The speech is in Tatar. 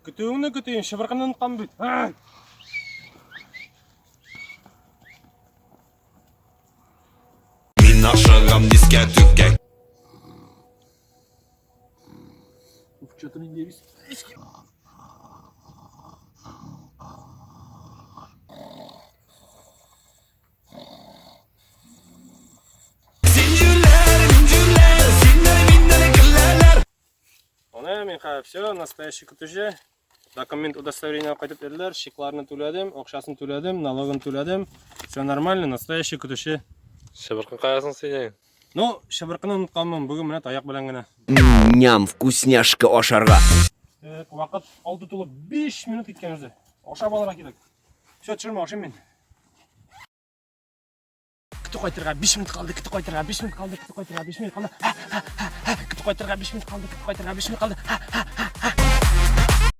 Көтүеңне көтәем, чыбыркыны оныткан бит. Ай! Мин ашыгам дискәтүккә. Уф, что-то нинди рис. Син җүләр, мин җүләр, синнәр миннән көләләр. Аны мин хәзер все, настоящий көтүче. Документ удостоверение алып кайтып бирделәр, чекларны түләдем, акчасын түләдем, налогын түләдем. Все нормально, настоящий көтүче. Чыбыркы каясың синең? Ну, чыбыркыны онытканмын, бүген менә таяк белән генә. Ням, вкусняшка ашарга. Так, вакыт 6 тулып 5 минут киткән үзе. Ашап алырга кирәк. Все, төшермә, ашыйм мин. Көтү кайтырга 5 минут калды, көтү кайтырга 5 минут калды, көтү кайтырга 5 минут калды. Көтү кайтырга 5 минут калды, көтү кайтырга 5 минут калды.